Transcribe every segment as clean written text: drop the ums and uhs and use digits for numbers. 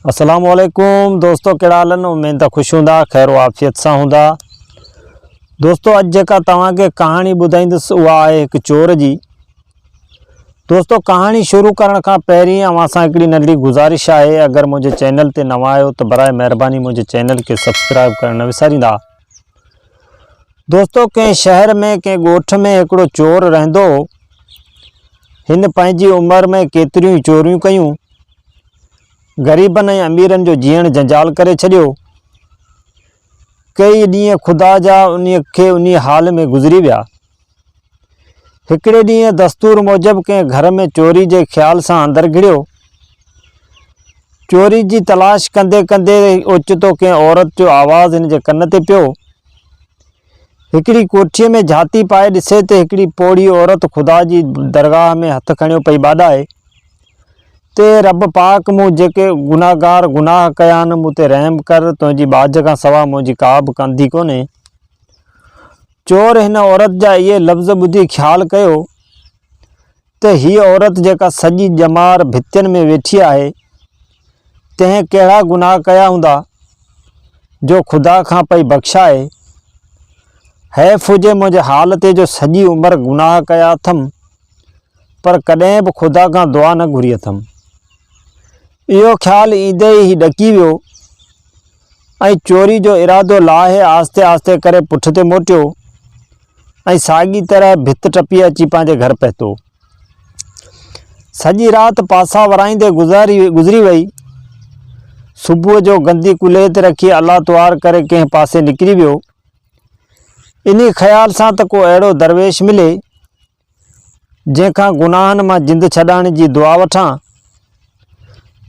السلام عليڪم دوستو ڪهڙا حال آهن اميد ته خوش هوندا خير و عافيت سان هوندا دوستو اڄ جيڪا توهان کي ڪهاڻي ٻڌائيندس اها آهي هڪ چور جي دوستو ڪهاڻي شروع ڪرڻ کان پهرين اوهان سان هڪڙي ننڍڙي گذارش آهي اگر منهنجي چينل تي نوان آهيو ته برائي مهرباني منهنجي چينل کي سبسڪرائب ڪرڻ نه وساريندا دوستو ڪنهن شهر ۾ ڪنهن ڳوٺ ۾ هڪڙو چور رهندو هو هن پنهنجي عمر ۾ ڪيتريون ئي چوريون ڪيون غريبن ۽ اميرن جو جيئڻ جنجال ڪري ڇڏيو. ڪيئي ڏينهن خدا جا انهيء کي انهيء حال ۾ گذري ويا. هڪڙي ڏينهن دستور موجب ڪنهن گهر ۾ چوري جي خيال سان اندر گهڙيو. چوري جي تلاش ڪندي ڪندي اوچتو ڪنهن عورت جو آواز هن جي ڪن تي پيو. هڪڙي ڪوٺيء ۾ جهاتي پائي ڏسي ته هڪڙي پوڙهي عورت خدا جي درگاهه ۾ هٿ کڻيو پئي ٻاڏائي. تي رب پاڪ مون جيڪي گنهگار گناهه ڪيا آهن مون تي رحم ڪر تنهنجي ٻاجهه کان سوا منهنجي ڪا به ڪنڌي ڪونهي. چور هن عورت جا اهي لفظ ٻڌي خيال ڪيو ته هيء عورت جيڪا سڄي ڄمار ڀتين ۾ ويٺي آهي تنهن ڪهڙا گناهه ڪيا هوندا جو خدا کان پئي بخشائي. حيف هجي منهنجي حال تي جو سڄي عمر گناهه ڪيا اٿم. پر ڪڏهن به خدا کان دعا نه گهري اٿم. اهو خيال ايندي ئي هي ڏڪي ويو ۽ چوري جو ارادو لاهي آهستي آهستي ڪري پٺ تي موٽيو ۽ ساڳي طرح ڀت ٽپي اچي پنهنجي گهر پهتو. سڄي رات پاسا ورائيندي گذاري گذري وئي. صبح جو گندي ڪلهي تي رکي الله توهار ڪري ڪنهن پاسي نڪري ويو. انهي خيال سان ته ڪو اهڙو درويش ملي جنهن کان گناهن مان جند ڇڏائڻ جي دعا وٺان.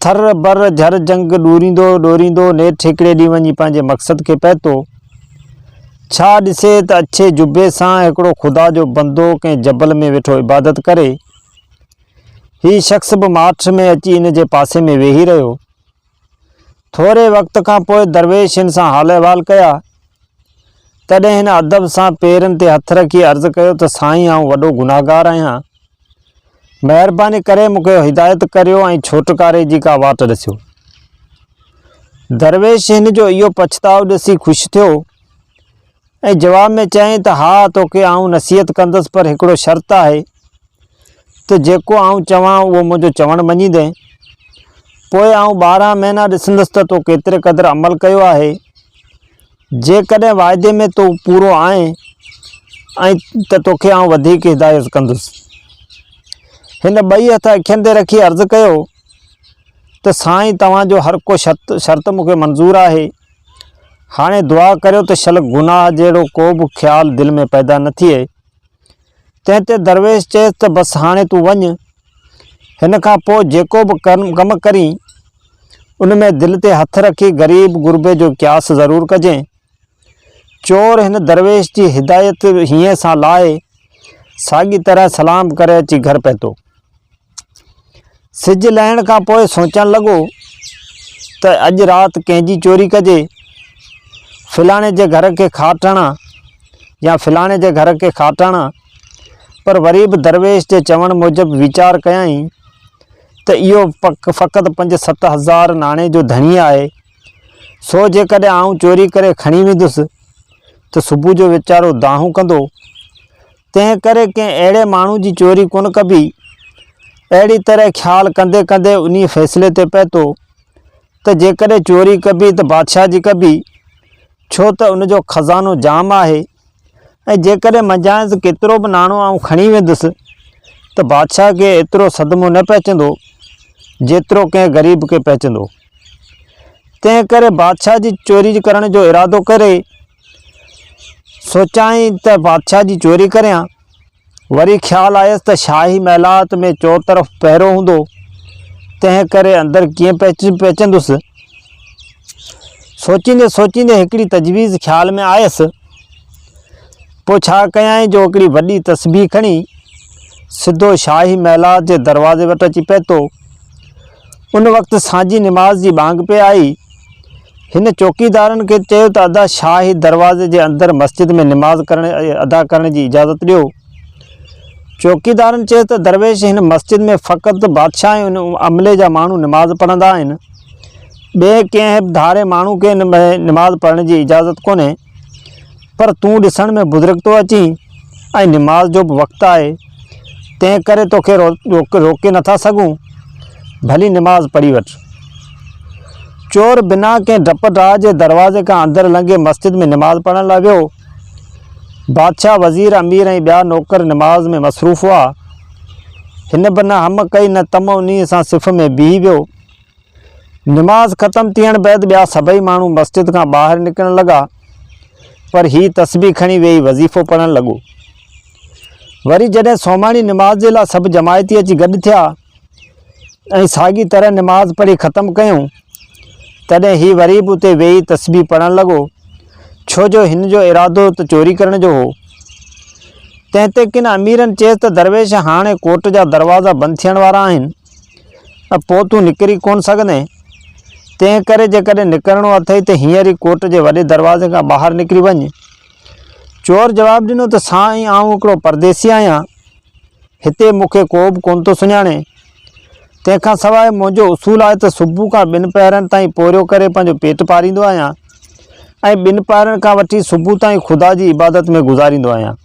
ٿر، بر، جھر جھنگ ڏوريندو ڏوريندو نيٺ هڪڙي ڏينهن وڃي پنهنجي مقصد کي پهتو. ڇا ڏسي ته اڇي جبي سان هڪڙو خدا جو بندو ڪنهن جبل ۾ ويٺو عبادت ڪري. هي شخص به ماٺ ۾ اچي ان جي پاسي ۾ ويهي رهيو. ٿوري وقت کان پوء درويش هن سان حال احوال ڪيا. تڏهن هن ادب سان پيرن تي هٿ رکي عرض ڪيو ته سائين آئون وڏو گنهگار آهيان. مهرباني ڪري مون کي هدايت ڪريو ۽ ڇوٽڪاري جي ڪا واٽ ڏسيو. درويش هن جو اهو پڇتاء ڏسي خوش ٿيو ۽ جواب ۾ چيائين ته ها توکي آئون نصيحت ڪندس پر هڪڙو شرط آهي ته جيڪو آئون چوان اهو منهنجو چوڻ مڃيندين. پوء آئون 12 مهينا ڏسندس ته تو ڪيتري قدر عمل ڪيو آهي. جيڪڏهن واعدي ۾ تون پورو آئين ۽ ته توکي آئون وڌيڪ هدايت ڪندس. هن ٻئي هٿ اکين تي رکي عرض ڪيو ته سائين توهان جو هر ڪو شرط شرط مون کي منظور آهي. هاڻي دعا ڪريو ته شل گناهه جهڙو ڪو به خيال دل ۾ پيدا نه ٿئي. تنهن تي درويش چيس ته بس هاڻي تون وڃ، هن کان پوء جيڪو به ڪم ڪرين، ان ۾ دل تي هٿ رکي غريب غربي جو قياس ضرور ڪجين. چور هن درويش جي هدايت هينئين سان لاهي، ساڳي طرح سلام ڪري اچي گهر پهتو. سج لهڻ کان پوء سوچڻ لڳو ته اڄ رات ڪنهن جي چوري ڪجي، فلاڻي جي گهر کي کاٽ هڻان يا فلاڻي جي گهر کي کاٽ هڻان، پر وري به درويش جي چوڻ موجب ويچار ڪيائين ته اهو فقط 5-7 هزار ناڻي جو ڌڻي آهي، سو جيڪڏهن آئون چوري ڪري کڻي ويندس ته صبح جو ويچارو دانهون ڪندو. تنهن ڪري ڪنهن اهڙي ماڻهو جي چوري ڪونه ڪبي. اهڙي طرح خيال ڪندي ڪندي انهيء فيصلي تي پهتو ته جيڪڏهن چوري ڪبي ته بادشاهه جي ڪبي، ڇو ته ان جو خزانو جام آهي ۽ جيڪڏهن منجهانئس ڪيترو به ناڻو آئون کڻي ويندس ته بادشاهه کي ايترو صدمو نه پهچندو، جيترو ڪنهن غريب کي پهچندو. تنهن ڪري بادشاهه جي چوري ڪرڻ جو ارادو ڪري سوچيائين ته بادشاهه جي چوري ڪريان. وري خيال آيس ته شاهي محلات ۾ چؤطرف پهرو هوندو، تنهن ڪري اندر ڪيئن پهچندس. سوچيندي سوچيندي هڪڙي تجويز خيال ۾ آيس. پوء ڇا ڪيائين جو هڪڙي وڏي تسبيح کڻي سڌو شاهي محلات جي دروازي وٽ اچي پهتو. ان وقت سانجهي نماز جي ٻانگ پئي آئي. هن چوڪيدارن کي چيو ته ادا شاهي دروازي جي اندر مسجد ۾ نماز ڪرڻ ادا ڪرڻ جي اجازت ڏيو. چوڪيدارن چيس ته درويش هن مسجد ۾ فقط بادشاهه ۽ ان عملي جا ماڻهو نماز پڙهندا آهن. ٻئي ڪنهن به ڌارئي ماڻهو کي ان ۾ نماز پڙهڻ جي اجازت ڪونهي، پر تون ڏسڻ ۾ بزرگ ٿو اچين ۽ نماز جو به وقت آهي، تنهن ڪري توکي روڪي نٿا سگهون، ڀلي نماز پڙهي وٺ. چور بنا ڪنهن ڊپ ڊاء جي دروازي کان اندر لنگهي مسجد ۾ نماز پڙهڻ لاء ويو. بادشاهه، وزير، امير ۽ ٻيا نوڪر نماز ۾ مصروف هئا. هن به نه هم ڪئي نه تم، انهيء سان صف ۾ بيهي ويو. نماز ختم ٿيڻ بعد ٻيا سڀئي ماڻهو مسجد کان ٻاهر نڪرڻ لڳا پر هي تسبيح کڻي ويهي وظيفو پڙهڻ لڳو. وري جڏهن سومهاڻي نماز جي لاء سڀ جماعتي اچي گڏ ٿيا ۽ ساڳي طرح نماز پڙهي ختم ڪيائون تڏهن هي وري به اتي ويهي تسبيح پڙهڻ لڳو ڇو جو هن جو ارادو ته چوري ڪرڻ جو هو. تنهن تي ڪن اميرن چيس ته درويش هاڻي ڪوٽ جا دروازا بند ٿيڻ وارا آهن. ۽ پوء تون نڪري ڪونه سگهندين، تنهن ڪري جيڪڏهن نڪرڻو اٿئي ته هينئر ئي ڪوٽ جي وڏي دروازي کان ٻاهر نڪري وڃ. چور جواب ڏنو ته سائين آئون هڪڙو پرديسي آهيان، هتي مون کي ڪو به ڪونه ٿو سڃاڻي. تنهن کان سواء منهنجو اصول آهي ته صبح کان ٻن پهرن تائين پورهيو ڪري پنهنجو پيٽ پاريندو آهيان ۽ ٻن پهرن کان وٺي صبح تائين خدا جي عبادت ۾ گذاريندو آهيان.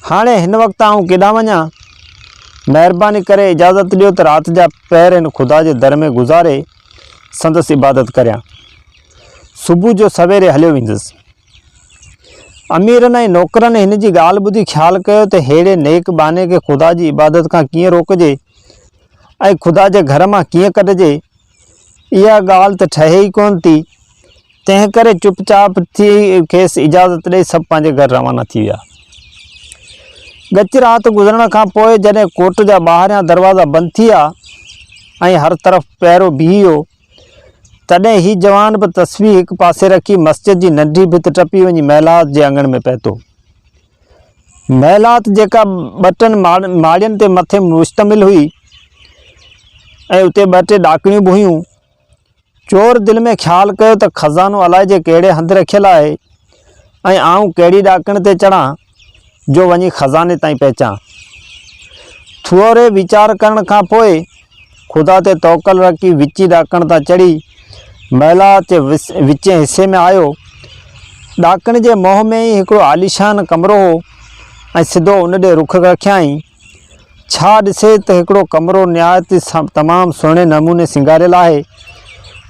هاڻي هن وقت آئون ڪيڏانهن وڃان؟ مهرباني ڪري اجازت ڏيو ته رات جا پهر هن خدا جي در ۾ گذاري سندس عبادت ڪريان. صبح جو سويري هليو ويندس. اميرن ۽ نوڪرن هن جي ڳالهه ٻڌي خيال ڪيو ته ههڙي نيڪ ٻانهي کي خدا جي عبادت کان ڪيئن روڪجي ۽ خدا جي گهر مان ڪيئن ڪڍجي؟ اها ڳالهه ته ٺهي ئي ڪونه ٿي. تنهن ڪري چپ چاپ ٿي کيس اجازت ڏئي سڀ پنهنجي گهر روانا ٿي ويا. ڳچ رات گذرڻ کان پوء جڏهن ڪوٽ جا ٻاهريان دروازا بند ٿي ويا ۽ هر طرف پهرو بيهي ويو، تڏهن هي جوان به تسبيح هڪ پاسي رکي مسجد جي ننڍي ڀت ٽپي وڃي محلات جي اڱڻ ۾ پهتو. محلات جيڪا ٻه ٽن ماڙين تي مٿي مشتمل هئي ۽ اتي ٻه ٽي ڏاڪڻيون به هيون. چور دل ۾ خيال ڪيو ته خزانو الائجي ڪهڙي هنڌ رکيل آهي ۽ آئون ڪهڙي ڏاڪڻ تي چڙهان جو وڃي خزاني تائين پهچان. ٿوري ويچار ڪرڻ کان پوء خدا تي توڪل رکي وچين ڏاڪڻ تان چڙهي محلات جي وچين حصي ۾ آيو. ڏاڪڻ جي منهن ۾ ئي هڪڙو عاليشان ڪمرو هو ۽ سڌو ان ڏي رخ رکيائين. ڇا ڏسي ته هڪڙو ڪمرو نهايت ئي تمام سهڻي نموني سينگاريل آهي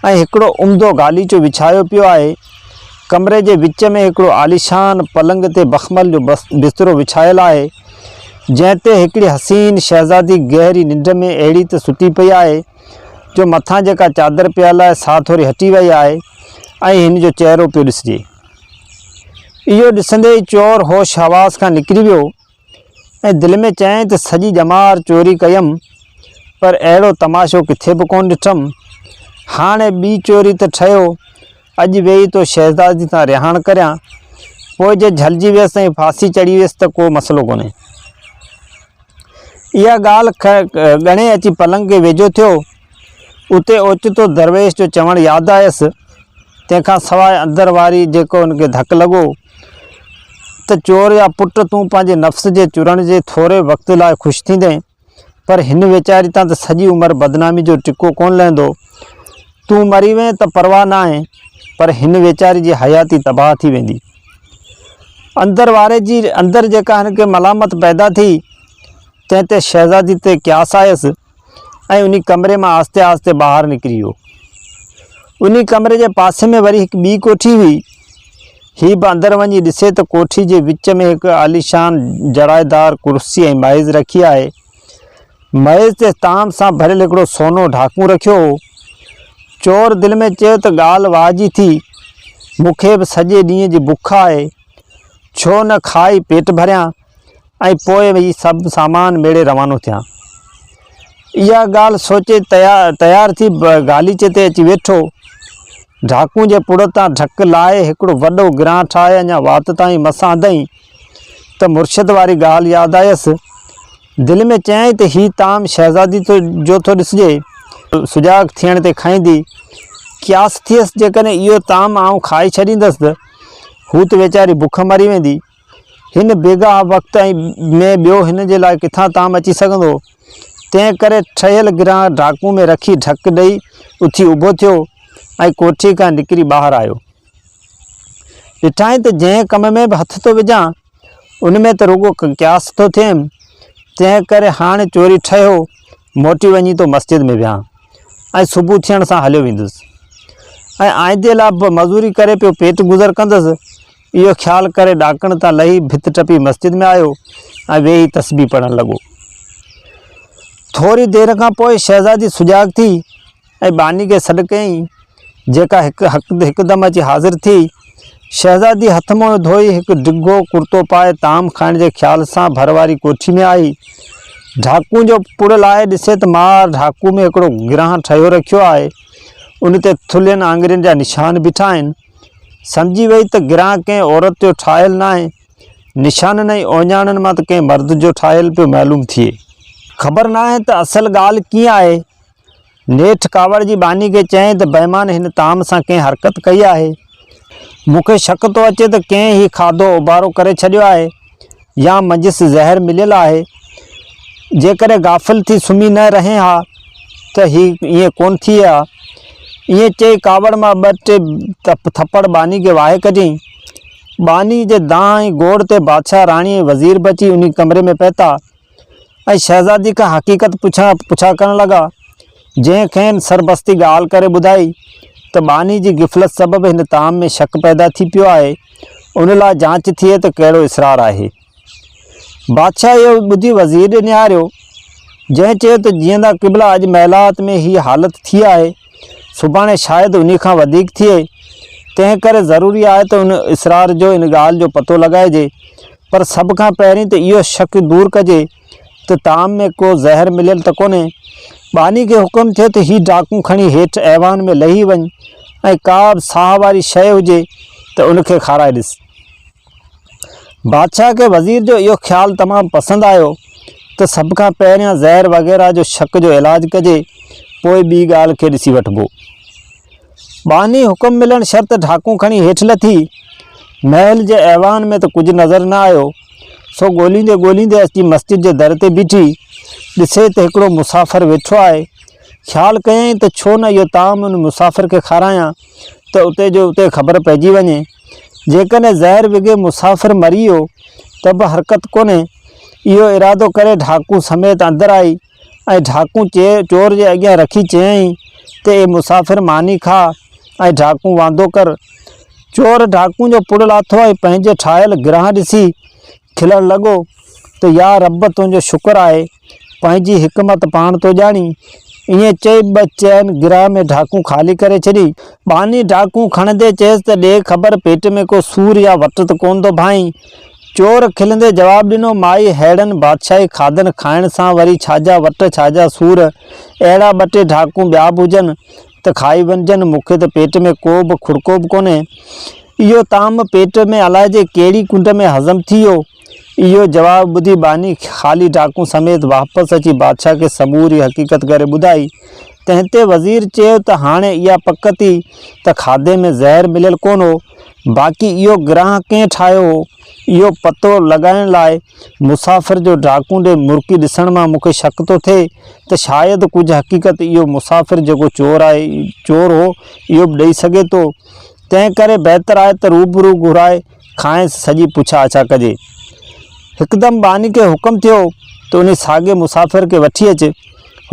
۽ هڪڙو عمدو غاليچو وڇايو پيو آهي. ڪمري جي وچ ۾ هڪڙو عاليشان پلنگ تي بخمل جو بسترو وڇايل آهي، جنهن تي هڪڙي حسين شهزادي گهري ننڊ ۾ اهڙي ته ستي پئي آهي، جو مٿان جيڪا چادر پيل آهي سا ٿوري هٽي وئي آهي ۽ هن جو چهرو پيو ڏسجي. اهو ڏسندي ئي چور هوش حواس کان نڪري ويو. ۽ دل ۾ چيائين ته سڄي ڄمار چوري ڪيم، پر اهڙو تماشو ڪٿي به ڪونه ڏٺم. هاڻي ٻي چوري ته ٺهيو، اڄ ويهي ٿو شهزادي سان رهاڻ ڪريان، پوء جي جهلجي ويس ۽ ڦاسي چڙهي ويس ته ڪو مسئلو ڪونهي. اها ڳالهه ڳڻي اچي پلنگ کي ويجهو ٿيو. اتي اوچتو درويش جو چوڻ ياد آيس، تنهن کان سواء اندر واري جيڪو هن کي ڌڪ لڳو، ته چور جا پٽ تون پنهنجي نفس جي چرڻ جي ٿوري وقت لاء خوش ٿيندين پر هن ويچاري تان ته سڄي عمر بدنامي جو ٽڪو ڪونه لهندو. تون مري وئين ته پرواهه ناهي پر هن ويچاري جي حياتي تباهه ٿي ويندي. اندر واري جي اندر جيڪا هن کي ملامت پيدا ٿي تنهن تي شهزادي تي قياس آيس. ۽ انهي ڪمري مان آهستي آهستي ٻاهر نڪري ويو. انهي ڪمري جي پاسي ۾ وري هڪ ٻي ڪوٺي هئي. هي به اندر وڃي ڏسي ته ڪوٺي جي وچ ۾ هڪ عاليشان جڙائيدار ڪرسي ۽ ميز رکي آهي. ميز تي طعام سان ڀريل هڪڙو سونو ڍاڪون رکيو هو. چور دل ۾ چيو ته ڳالهه واهه جي ٿي. مون کي به سڄي ڏينهن جي بک آهي. ڇو نه کائي پيٽ ڀريان. ۽ پوء هي سڀ سامان ميڙي روانو ٿيان. اها ڳالهه سوچي تيار ٿي غاليچي تي اچي ويٺو. ڍاڪون جي پڙ تان ڍڪ لاهي هڪڙو وڏو گرانهه ٺاهي اڃا وات تائين مس آندائين ته مرشد واري ڳالهه ياد آيس. دل ۾ چيائين ته هي طعام شهزادي جو ٿو ڏسجي. سجاڳ ٿيڻ تي کائيندي. قياس ٿيس جيڪڏهن اهو طعام آئون کائي ڇڏيندس ته هوء ته ويچاري بک مري ويندي. هن بيگاهه وقت ۽ ۾ ٻيو هن جي لاء ڪٿان طعام اچي سگهندو؟ تنهن ڪري ٺهيل گرانهه ڍاڪون ۾ رکي ڍڪ ڏئي اٿي اڀو ٿيو ۽ ڪوٺي کان نڪري ٻاهر آيو. ڏٺائين ته جنهن ڪم ۾ به هٿ ٿو وجهان، ان ۾ ته رڳو قياس ٿو ٿئيم، تنهن ڪري هاڻ چوري ٺهيو، موٽي وڃي ٿو مسجد ۾ ويهان ۽ صبح ٿيڻ سان هليو ويندس ۽ آئيندي لاء به مزوري ڪري پيو پيٽ گذر ڪندس. اهو خيال ڪري ڏاڪڻ تان لهي ڀت ٽپي مسجد ۾ آيو ۽ ويهي تسبيح پڙهڻ لڳو. ٿوري دير کان پوء شهزادي سجاڳ ٿي ۽ ٻانهي کي سڏ ڪيائين، جيڪا هڪ هڪدم اچي حاضر ٿي. شهزادي هٿ منهن ڌوئي هڪ ڊگهو ڪرتو پائي طعام کائڻ جي خيال سان ڀر واري ڪوٺي ۾ آئي. ڍاڪون جو پڙ لاهي ڏسي ته مار ڍاڪو ۾ هڪڙو گرانهه ٺهيو رکيو آهي، ان تي ٿلهين آڱرين جا نشان بيٺا آهن. سمجهي وئي ته گرانهه ڪنهن عورت جو ٺاهيل ناهي. نشانن ۽ اهڃاڻن مان ته ڪنهن مرد جو ٺاهيل پيو معلوم ٿئي. خبر ناهي ته اصل ڳالهه ڪيئن آهي. نيٺ ڪاوڙ جي ٻانهي کي چيائين ته بيمان هن طعام سان ڪنهن حرڪت ڪئي آهي. مون کي شڪ ٿو اچي ته ڪنهن هي کاڌو اوڀارو ڪري ڇڏيو آهي يا منجهس زهر مليل آهي. جيڪڏهن غافل ٿي سمهي نه رهين ها ته هي ائين ڪونه ٿئي ها. ائين چئي ڪاوڙ مان ٻه ٽي ٿڦڙ ٻانهي کي واهي ڪڍيائين. ٻانهي جي دانهن ۽ گوڙ تي بادشاهه، راڻي ۽ وزير به اچي انهي ڪمري ۾ پهتا ۽ شهزادي کان حقيقت پڇا پڇا ڪرڻ لڳا، جنهن کين سربستي ڳالهه ڪري ٻڌائي ته ٻانهي جي غفلت سبب هن طعام ۾ شڪ پيدا ٿي پيو آهي، ان لاء جانچ ٿئي ته ڪهڙو اسرار آهي. بادشاهه اهو ٻڌي وزير ڏي نهاريو، جنهن چيو ته جيئندا قبلا اڄ محلات ۾ هيء حالت ٿي آهي، سڀاڻي شايد انهي کان وڌيڪ ٿئي، تنهن ڪري ضروري آهي ته ان اسرار جو ان ڳالهه جو پتو لڳائجي، پر سڀ کان پهرين ته اهو شڪ دور ڪجي ته طعام ۾ ڪو زهر مليل ته ڪونهي. ٻانهي کي حڪم ٿيو ته هي ڊاڪون کڻي هيٺ ايوان ۾ لهي وڃ ۽ ڪا به ساهه واري شيء هجي ته ان کي کارائي ڏس. بادشاهه کي وزير جو اهو خيال تمام پسند آيو ته سڀ کان پهريان زهر وغيره جو شڪ جو علاج ڪجي، پوء ٻي ڳالهه کي ڏسي وٺبو. ٻانهي حڪم ملڻ شرط ڍاڪون کڻي هيٺ لٿي. محل جي ايوان ۾ ته ڪجهه نظر نه آيو، سو ڳوليندي ڳوليندي اچي مسجد جي در تي بيٺي. ڏسي ته هڪڙو مسافر ويٺو آهي. خيال ڪيائين ته ڇو نه اهو طعام ان مسافر کي کارايان ته اتي جو اتي خبر پئجي وڃي. جيڪڏهن زهر وگهي مسافر مري ويو ته به حرڪت ڪونهي. اهو ارادو ڪري ڍاڪون سميت اندر آئي ۽ ڍاڪون چور جي اڳيان رکي چيائين ته اي مسافر ماني کاء ۽ ڍاڪون واندو ڪر. چور ڍاڪون جو پڙ لاٿو ۽ پنهنجي ٺاهيل گرانهه ڏسي کلڻ لڳو ته يا رب تنهنجو شڪر آهي، پنهنجي حڪمت پاڻ ٿو ڄاڻين. ائين چئي ٻه چئن گرهه ۾ ڍاڪون خالي ڪري ڇڏي. ٻانهي ڍاڪون کڻندي چيس ته ڏي خبر پيٽ ۾ ڪو سور يا وٽ ته ڪونه ٿو ڀانئين. چور کلندي جواب ڏنو، مائي ههڙن بادشاهي کاڌن کائڻ سان وري ڇاجا وٽ ڇاجا سور، اهڙا ٻه ٽي ڍاڪون ٻيا به هجن ته کائي وڃجن، مون کي ته پيٽ ۾ ڪو به کڙڪو به ڪونهي. اهو طعام پيٽ ۾ الائجي ڪهڙي ڪنڊ ۾ هضم ٿي ويو. اهو جواب ٻڌي ٻانهي خالي ڊاڪون سميت واپس اچي بادشاهه کي سموري حقيقت ڪري ٻڌائي. تنهن تي وزير چيو ته هاڻي اها پڪ ٿي ته کاڌي ۾ زهر مليل ڪونه هو، باقي اهو گرانهه ڪنهن ٺاهيو هو، اهو پتو لڳائڻ لاء مسافر جو ڊاڪون ڏي مرڪي ڏسڻ مان مون کي شڪ ٿو ٿئي ته شايد ڪجهه حقيقت اهو مسافر جيڪو چور آهي چور هو اهو به ڏئي سگهي ٿو، تنهن ڪري بهتر آهي ته روبرو گهرائي کانئس سڄي پڇا آڇا ڪجي. هڪدم ٻانهي کي حڪم ٿيو ته انهي ساڳئي مسافر کي وٺي اچ.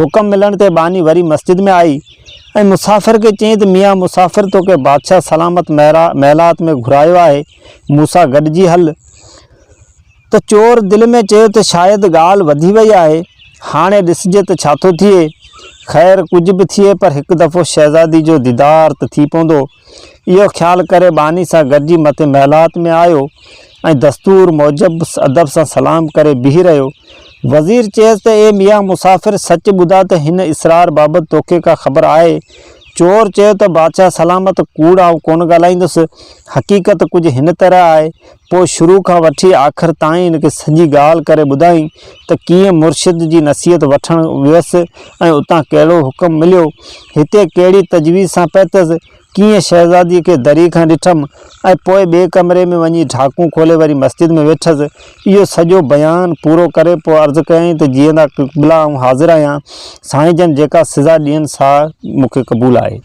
حڪم ملڻ تي ٻانهي وري مسجد ۾ آئي ۽ مسافر کي چيائين ته ميان مسافر توکي بادشاهه سلامت محلات ۾ گهرايو آهي، مون سان گڏجي هل. ته چور دل ۾ چيو ته شايد ڳالهه وڌي وئي آهي، هاڻي ڏسجي ته ڇا ٿو ٿئي. خير ڪجهه به ٿئي پر هڪ دفعو شهزادي جو ديدار ته ٿي پوندو. اهو خيال ڪري ٻانهي سان گڏجي مٿي محلات ۾ آيو ۽ دستور موجب ادب سان سلام ڪري بيهي رهيو. وزير چيس ته اي ميان مسافر سچ ٻڌاء ته هن اسرار بابت توکي ڪا خبر آهي؟ چور چيو ته بادشاهه سلامت ڪوڙ آئون ڪونه ڳالهائيندس، حقيقت ڪجهه هن طرح آهي. پوء شروع کان وٺي آخر تائين هن کي سڄي ڳالهه ڪري ٻڌائين ته ڪيئن مرشد جي نصيحت وٺڻ ويس ۽ اتان ڪهڙو حڪم مليو، هتي ڪهڙي تجويز سان پهتس، ڪيئن شهزاديء کي دريء کان ڏٺم ۽ پوء ٻئي ڪمري ۾ وڃي ڍاڪون کولي وري مسجد ۾ ويٺس. اهو سڄو بيان پورو ڪري پوء عرض ڪيائين ته جيئندا قبلا آئون حاضر آهيان، سائين جن جيڪا سزا ڏين سا مون کي قبول آهي.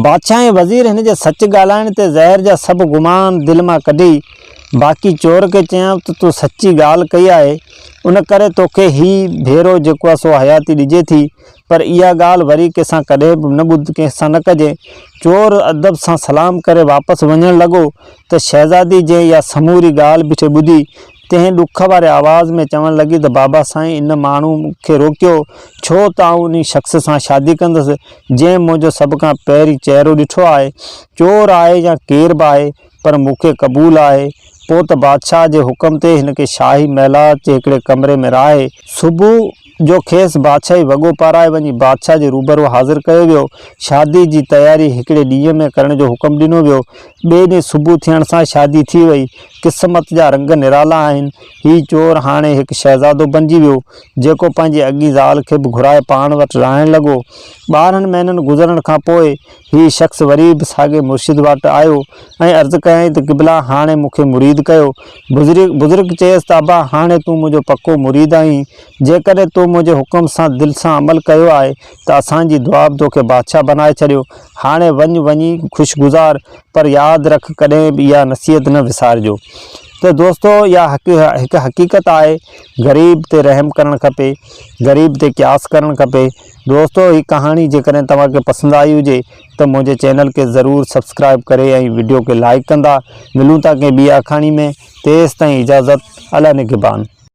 بادشاهه ۽ وزير هن جي سچ ڳالهائڻ تي زهر جا سڀ گمان دل مان ڪڍي باقي چور کي چيائون ته تو سچي ڳالهه ڪئي آهي ان ڪري توکي هي ڀيرو جيڪو آهي سو حياتي ڏجي ٿي پر اها ڳالهه وري ڪنهن سان ڪڏهن به نه ٻڌ ڪنهن سان نه ڪجي. چور ادب سان سلام ڪري واپس وڃڻ لڳو ته شهزادي جنهن اها سموري ڳالهه بيٺي ٻڌي تنهن ڏک واري آواز ۾ چوڻ لڳي ته بابا سائين ان ماڻهو مون کي روڪيو ڇو ته آئون انهي شخص سان شادي ڪندس جنهن منهنجو سڀ کان پهرين چهرو ڏٺو آهي. چور آهي يا ڪير به آهي پر مون کي قبول آهي. پوء ته بادشاهه جي حڪم تي هن کي شاهي محلات جي هڪڙي ڪمري ۾ رهائي، صبح جو کيس بادشاهي وڳو پارائي وڃي بادشاهه جي روبرو حاضر ڪيو ويو. شادي جي تياري هڪڙي ڏينهن ۾ ڪرڻ جو حڪم ڏنو ويو. ٻئي ڏينهن صبح ٿيڻ سان شادي ٿي وئي. قسمت جا رنگ نرالا آهن. هي چور هاڻي هڪ شهزادو بنجي ويو، جيڪو پنهنجي اڳين زال کي به گهرائي پاڻ وٽ رهائڻ لڳو. 12 مهينن گذرڻ کان پوء هي شخص وري به ساڳئي مرشد وٽ آيو ۽ عرض ڪيائين ته قبلا هاڻي مون کي مريد ڪيو. بزرگ چيس ته ابا هاڻي تون منهنجو پڪو مريد آهين. جيڪڏهن تو منهنجي حڪم سان دل سان عمل ڪيو آهي ته اسان جي دعا به توکي بادشاهه بنائي ڇڏيو. هاڻي وڃ وڃي خوش گذار پر ياد رک ڪڏهن به اها نصيحت نه وسارجو ته دوستو اها هڪ حقيقت آهي غريب تي رحم ڪرڻ کپي غريب تي قياس ڪرڻ کپي دوستو هي ڪهاڻي جيڪڏهن توهان کي پسند آئي هجي ته منهنجي چينل کي ضرور سبسڪرائب ڪري ۽ وڊيو کي لائڪ ڪندا ملون ٿا ڪنهن ٻي آکاڻي ۾ تيستائين اجازت الله نگهبان.